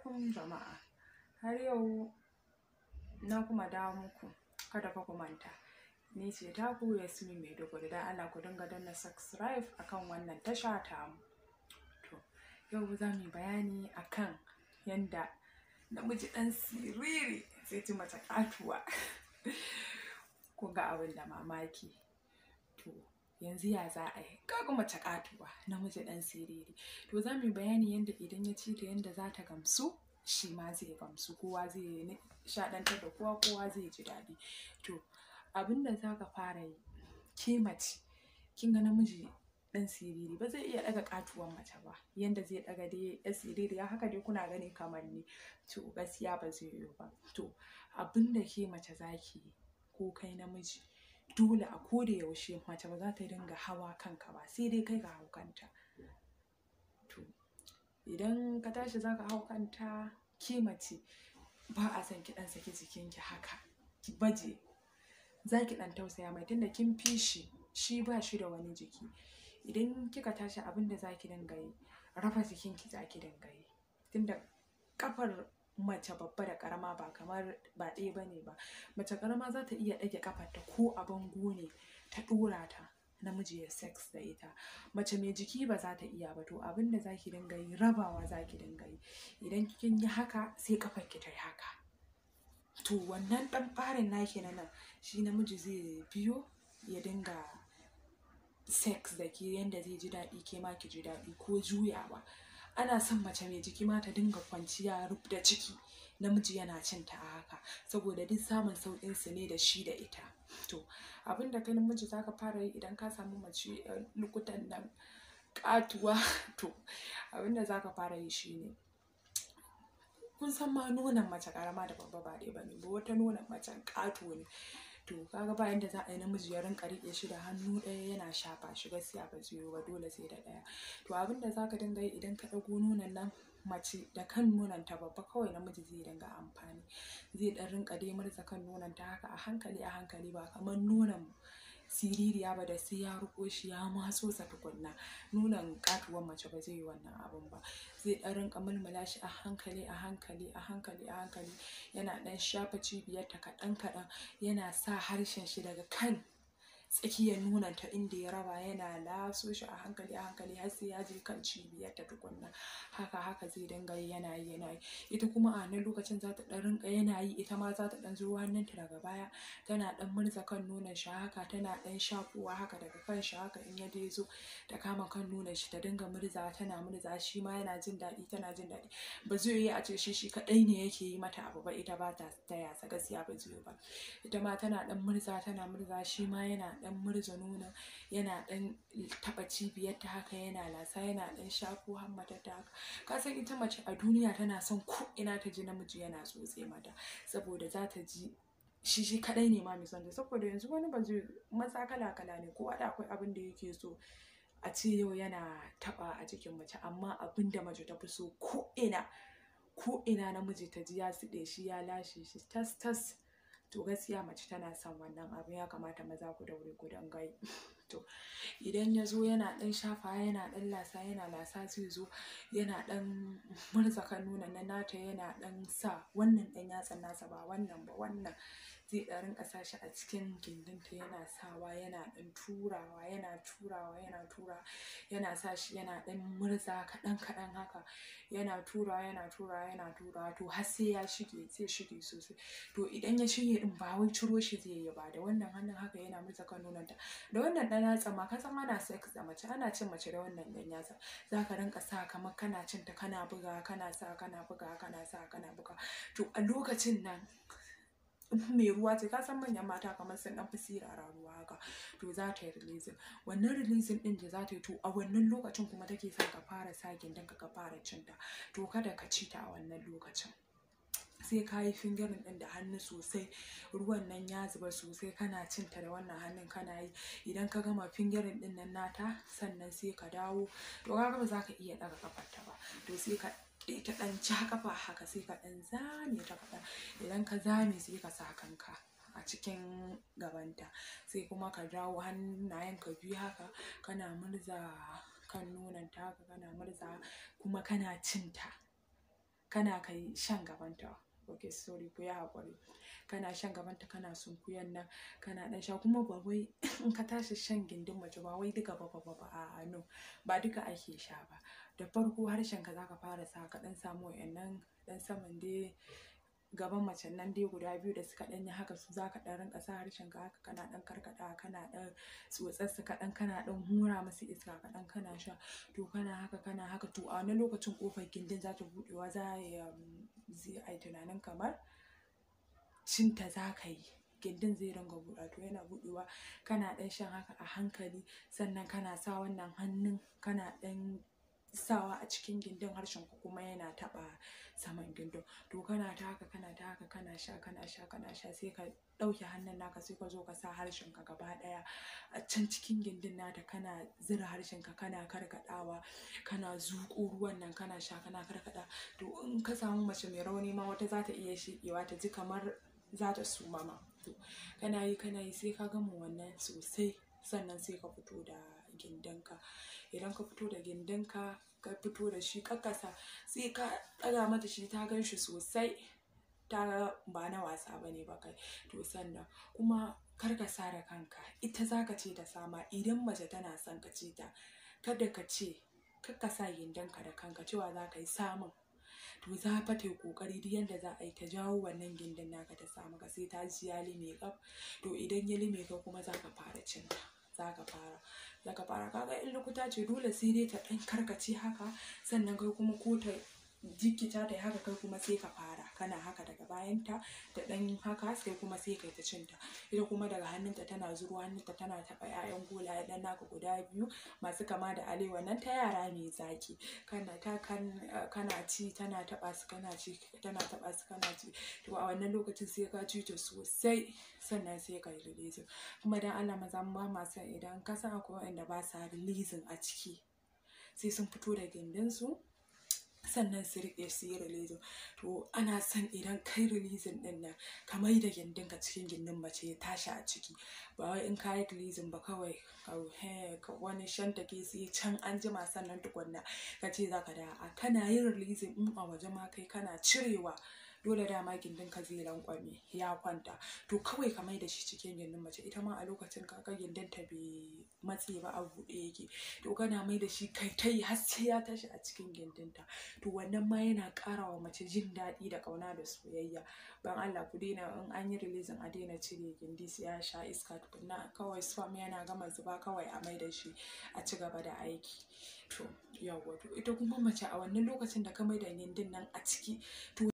alaikum jama'a. Har yau na kuma dawo muku, kada fa ku manta. Ni ce taku Yasmin Maiduguri, dan Allah ku dinga danna subscribe akan wannan tasha tamu. To, yau za mu yi bayani akan yanda namiji ɗan siriri zai ci mace ƙatuwa. Kun ga abin da mamaki. To, yanzu ya za a yi? Kaga mace ƙatuwa, namiji ɗan siriri. To, za mu yi bayani yanda idan ya ci ta yanda za ta gamsu, shi ma zai gamsu, kowa zai nishaɗantar da kowa, kowa zai ji daɗi. To, abin da za ka fara yi, ke mace, kin ga namiji ɗan siriri ba zai iya ɗaga ƙatuwan mace ba, yanda zai ɗaga dai ɗan siririya haka dai kuna gani kamar ni. To, gaskiya ba zai yiwu ba. To, abin da ke mace za ki yi ko kai namiji, dole a ko da yaushe mace ba za ta dinga hawa kanka ba, sai dai kai ka hau kanta. To, idan ka tashi za ka hau kanta, ke mace ba a son ki ɗan saki jikinki haka, ki baje. Za ki ɗan tausaya mai tunda kin fi shi, shi ba shi da wani jiki. Idan kika tashi abin da za ki dinga yi, raba jikinki za ki dinga yi. Tunda ƙafar mace babba da ƙarama ba kamar ba ɗaya ba ne ba. Mace ƙarama za ta iya ɗage ƙafarta ko a bango ne ta ɗora ta, namiji ya sex da ita. Mace mai jiki ba za ta iya ba. To, abin da za ki dinga yi, rabawa za ki dinga yi. Idan kin yi haka sai ƙafarki ta yi haka. To, wannan ɗan ɓarin naki na nan, shi namiji zai biyo ya dinga sex da ke yanda zai ji daɗi, ke ma ki ji daɗi ko juyawa. Ana son mace mai jiki ma ta dinga kwanciya rub da ciki, namiji yana cin ta a haka, saboda duk samun sauƙin su ne da shi da ita. To, abin da kai namiji za ka fara yi idan ka samu mace lokutan nan ƙatuwa, to, abin da za ka fara yi shine, kun san ma nonon mace ƙarama da babba ba ɗaya ba ne ba, wata nonon macen ƙato ne. To, kaga ba yanda za a yi namiji ya rinƙa riƙe shi da hannu ɗaya yana shafa shi, gaskiya ba zai yiwu ba, dole sai da ɗaya. To, abin da za ka dinga yi idan ka ɗago nonon nan mace da kan nononta babba kawai namiji zai dinga amfani. Zai ɗan rinƙa dai murza kan nononta haka a hankali a hankali, ba kamar nonon siririya ba da sai ya riƙo shi ya matso sa tukunna. Nonon ƙatuwar mace ba zai yi wannan abun ba. Zai ɗan rinƙa mulmula shi a hankali a hankali a hankali a hankali, yana ɗan shafa cibiyarta kaɗan kaɗan, yana sa harshen shi daga kan tsakiyar nononta inda ya raba, yana laso shi a hankali a hankali har sai ya je kan cibiyarta tukunna. Haka haka zai dinga yi, yana yi yana yi. Ita kuma a wannan lokacin za ta ɗan rinƙa yana yi, ita ma za ta ɗan zuro hannunta daga baya, tana ɗan murza kan nonon shi haka, tana ɗan shafowa haka daga kan shi haka in ya dai zo ta kama kan nonon shi ta dinga murza, tana murza, shi ma yana jin daɗi, tana jin daɗi. Ba zai yiwu a ce shi kaɗai ne yake yi mata abu ba, ita ba ta taya sa, gaskiya ba zai yiwu ba. Ita ma tana ɗan murza, tana murza, shi ma yana ɗan murza nonon, yana ɗan taɓa cibiyarta haka, yana lasa, yana ɗan shafo hammatarta haka. Ka san ita mace a duniya tana son ko ina ta ji namiji yana tsotse mata, saboda za ta ji shi kaɗai ne ma mai son ta. Saboda yanzu wani ba zai, maza kala kala ne, kowa da akwai abin da yake so a ce yau yana taɓa a jikin mace, amma abin da mace ta fi so ko ina, ko ina namiji ta ji ya siɗe shi, ya lashe shi tas tas. To, gaskiya mace tana son wannan abu, ya kamata maza ku daure ku dinga yi. To, idan ya zo yana ɗan shafa, yana ɗan lasa, yana lasa, zai zo yana ɗan murza kan nonon nan nata, yana ɗan sa wannan ɗan yatsan nasa, ba wannan ba, wannan zai ɗan rinƙa sa shi a cikin gindinta, yana sawa, yana ɗan turawa, yana turawa, yana turawa, yana sa shi, yana ɗan murza kaɗan kaɗan haka, yana turawa, yana turawa, yana turawa, to har sai ya shige, zai shige sosai. To, idan ya shige ɗin ba wai ciro shi zai yi ba, da wannan hannun haka yana murza kan nononta. Da wannan ɗan yatsan ma, ka san ana sex da mace, ana cin mace da wannan ɗan yatsan. Za ka rinƙa sa kamar kana cin ta, kana bugawa, kana sa, kana bugawa, kana sa, kana bugawa. To, a lokacin nan mai ruwa ce, ka san manyan mata kamar sun ɗan fi sirara ruwa haka, to za ta yi releasing. Wannan releasing ɗin da za ta yi, to a wannan lokacin kuma take son ka fara sa gindinka ka fara cin ta. To, kada ka ci ta a wannan lokacin. Sai ka yi fingering ɗin da hannu sosai, ruwan nan ya zuba sosai, kana cin ta da wannan hannun kana yi. Idan ka gama fingering ɗin nan nata, sannan sai ka dawo. To, kaga ba za ka iya ɗaga ƙafarta ba. To, sai ka ta ɗan ja ƙafa haka, sai ka ɗan zame ta kaɗan. Idan ka zame sai ka sa kanka a cikin gabanta, sai kuma ka dawo hannayenka biyu haka, kana murza kan nononta haka, kana murza kuma kana cin ta. Kana kai shan gabanta. Okay, sorry, ku yi haƙuri. Kana shan gabanta, kana sunkuyan nan, kana ɗan sha. Kuma ba wai in ka tashi shan gindin mace ba wai duka ba ba ba ba, a'a, no, ba duka ake sha ba. Da farko harshen ka zaka fara sa, ka ɗan samu wa'innan ɗan saman dai gaban macen nan dai guda biyu da suka ɗan yi haka, su zaka ɗan rinƙa sa harshen ka haka, kana ɗan karkaɗawa, kana ɗan tsotsar su kaɗan, kana ɗan hura musu iska kaɗan, kana sha. To kana haka, kana haka, to a wani lokacin ƙofar gindin za ta buɗewa, za a yi tunanin kamar cinta za ka yi, gindin zai ringa buɗewa. To yana buɗewa, kana ɗan shan haka a hankali, sannan kana sa wannan hannun, kana ɗan sawa a cikin gindin, harshen ku kuma yana taɓa saman gindin. To kana ta haka, kana ta haka, kana sha, kana sha, kana sha, sai ka ɗauke hannun naka, sai ka zo ka sa harshen ka gaba ɗaya a can cikin gindin nata, kana zura harshen ka, kana karkaɗawa, kana zuƙo ruwan nan, kana sha, kana karkaɗa. To in ka samu mace mai rauni ma, wata za ta iya sheƙewa, ta ji kamar za ta suma ma. To kana yi, kana yi, sai ka gama wannan sosai, sannan sai ka fito da gindinka. Idan ka fito da gindinka, ka fito da shi ƙaƙasa, sai ka ɗaga mata shi, ta gan shi sosai, ta ba na wasa bane ba kai. To sannan kuma kar ka sare kanka, ita za ka ce ta sama. Idan mace tana son ka ce ta, kada ka ce kar ka sa gindinka da kanka, cewa za ka yi samun. To za fa ta yi ƙoƙari duk yanda za a yi ta jawo wannan gindin naka ta sa maka, sai ta ji ya lime ƙaf. To idan ya lime ka kuma, za ka fara cinta, za ka fara. Kaga in lokuta ce, dole sai dai ta ɗan karkace haka, sannan kai kuma ko ta jikita ta haka, kai kuma sai ka fara kana haka daga bayanta, ta ɗan haka, sai kuma sai kai ta cinta. Ita kuma daga hannunta tana zuruwa hannunta, tana taɓa 'ya'yan golaye ɗan naka guda biyu masu kama da alewa nan ta yara mai zaki. Kana ta kan kana ci, tana taɓa su, kana ci, tana taɓa su, kana ci. To a wannan lokacin sai ka ci ta sosai, sannan sai ka yi releasing. Kuma dan Allah maza, ba ma son, idan ka san akwai waɗanda ba sa releasing a ciki, sai sun fito da gindinsu sannan su riƙe su yi releasing. To ana son idan kai releasing ɗin nan, ka mai da gindinka cikin gindin mace, ya tashi a ciki. Ba wai in ka yi releasing ba kawai ka wani shantake, sai can an jima sannan tukunna ka ce za ka dawo. A kana yin releasing, in a waje ma kai, kana cirewa, dole dama gindin ka zai lankwame ya kwanta. To kawai ka mai da shi cikin gindin mace. Ita ma a lokacin kaga gindin ta bai matse ba, a buɗe yake. To kana mai da shi, kai ta yi har sai ya tashi a cikin gindinta. To wannan ma yana ƙara wa mace jin daɗi da ƙauna da soyayya. Ban Allah ku daina, in an yi releasing a daina cire gindi sai ya sha iska tukunna. Kawai sperm yana gama zuba, kawai a mai da shi, a ci gaba da aiki. To yawwa, to ita kuma mace a wannan lokacin da ka mai da gindin nan a ciki, to